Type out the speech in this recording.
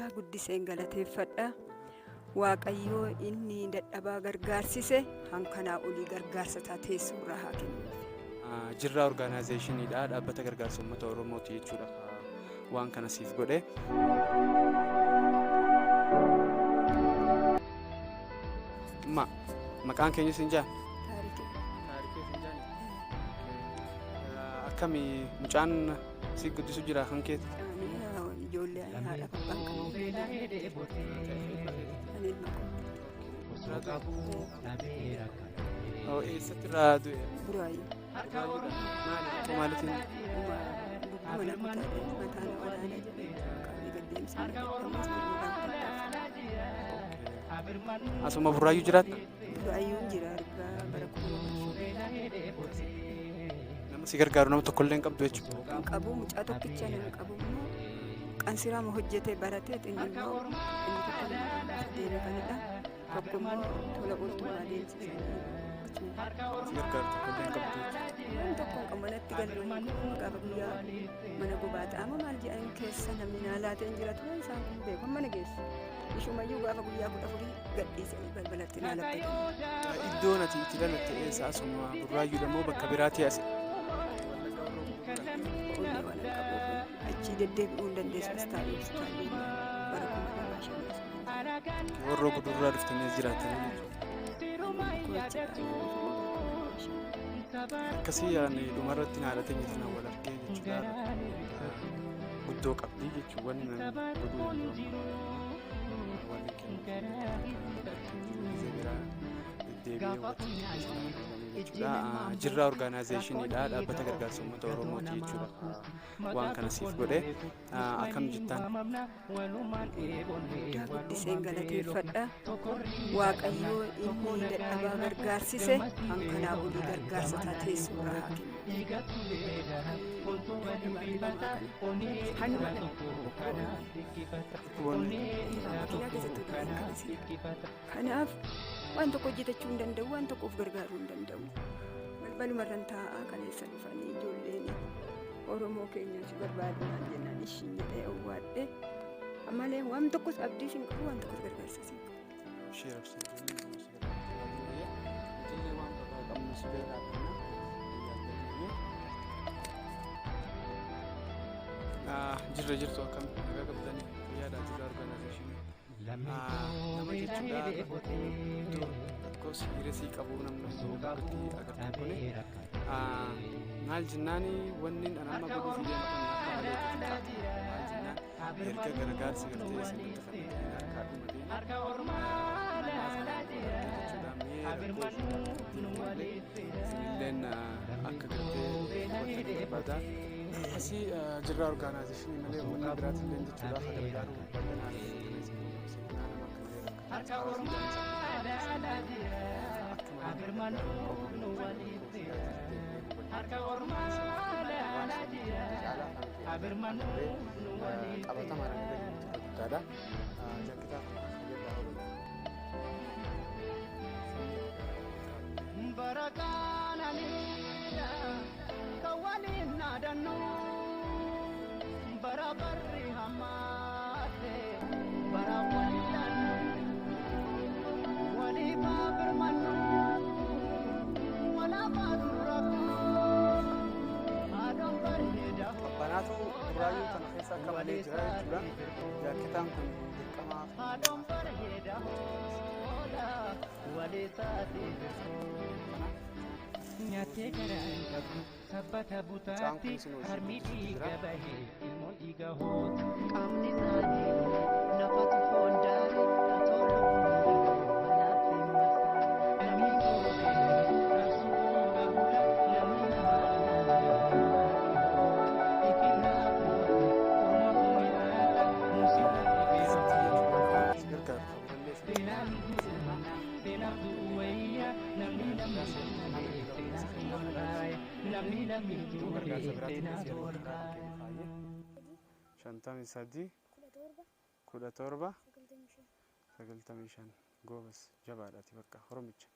Guddaa guddiseen galateeffadha. Waaqayyoo inni dadhabaa gargaarsise hankanaa olii gargaarsa isaa teessoo irraa haa kennuuf. Jirraa Organizationiidha. Dhaabbata gargaarsa uummata Oromooti jechuudha waan kana siif godhe. Ma maqaan keenya siin jaan? Taarikee. Taarikee siin jaan. Akkami mucaan si guddisu jira kan keeti? Ani ijoollee haadha abbaan kan ani ilma koo. Eessatti irraa du'e? Buraayyuu. Maali rakkoo maaliitiin? Lubbuma na kutaadhe mataa na walaana jedhee qaamni gaddeemsa na jedhamus. Asuma Buraayyuu jiraatta? Buraayyuun jira argaa bara 2005. Nama si gargaaru nama tokkollee hin qabdu jechuudha. Hin qabu, mucaa tokkicha nama qabu immoo qansiraama hojjetee baratee inni immoo inni tokko nama deeme kanadha. Tokko immoo tola ooltummaa deemsisanii. Si gargaaru tokkollee hin qabdu jechuudha. Waan tokko hin qabu, manatti galma hin qabu, gaafa guyyaa mana gobaa xaama maal jedhan keessa namni naa laatee hin jira ture, isaan kun beeku mana geessu. Ishumayyuu gaafa guyyaa 14 gadhiisanii balbalatti naa labbatan. Iddoon ati itti dhalatte eessa, asuma Burraayyuudha moo bakka biraati as? Onnee waan hin qabuuf achii deddeebi'uu hin dandeessu, as taa'ee hospitaalii bara 2005. Warra gudurraa dhuftanii as jiraattanii jechuudha. Akkasii ani dhumarratti haadha teenya tanaan wal argee jechuudha. Guddoo qabdi jechuudha wanni nan godhuu wanni kennu biraa deddeebi'ee hubachuu jechuudha. Jirraa Organizationiidha. Dhaabbata gargaarsa uummata Oromooti jechuudha. Waan kana siif godhe akkam jettaan? Guddaa guddiseen galateeffadha. Waaqayyoo inni dadhabaa gargaarsise hankanaa olii gargaarsa isaa teessoo irraa haa kennu. Makiinaa keessatti hojii kan Kanaaf waan tokko hojjetachuu hin danda'u, waan tokko of gargaaruu hin danda'u. Balbaluma irran taa'aa kaleessa dhufanii ijoolleen Oromoo keenya si barbaadu naan jennaan ishiin jedhee owwaadhe. Malee waan tokkos abdii hin qabu, waan tokkos gargaarsa hin qabu. Ishee rabsee ijoolleen kun si gargaaru. Nutillee waan tokko qabnu si bira dhaabbanna. Jirra jirtu, akkam nagaa qabdanii, fayyaadhaa? Jirra Organizationii. Nama jechuudha rakkoo serious qabu namni bakkatti agartu kuni maal jennaani, wanni an amma godhuuf deemu kun akka malee itti xiqqaata. Maal jennaan, erga gargaarsi gartee isinitti kan harkaa dhumatee jechuudha, mee rakkoo ishee isinilleen akka gartee hubattanii barbaada. Asii Jirraa Organizationii malee wanni biraatillee jechuudha akka gargaaru bal'inaan nama akka malee rakkatu qabatamaan irra jirutti irra guddaadha. Jakkitaa kana fayyaddaa godhudha. Barakaananiidha kan waliin naadannu bara barri hammaate bara waliilannu waliif birmannu walaafaatu rakkoo haadhoon bareeda. Qabbanaatu Burraayyuu tana keessa akka malee jira jechuudha. Jaakketaan kun dirqamaa haadhoon bareeda hoola waliisaati Nyaattee garaa hin qabdu sabbata butaatti harmi dhiiga bahee ilmoon dhiiga hooti. Qaamni isaanii nafatu foon daare otoo lubbuun balaaf hin Namni gootee raabsuu hula namni namaa ifirraa fuute ormatu nyaata muuziqaa dhibee. Si gargaaru kabirallee Seenaaf du'u seenaaf du'u wayya namni namni seenaaf ol kaaya namni namni gargaarsa du'e biraatiin seenaaf si ol kaaya. 53 17 95. Goobas jabaadhaati bakka Oromicha.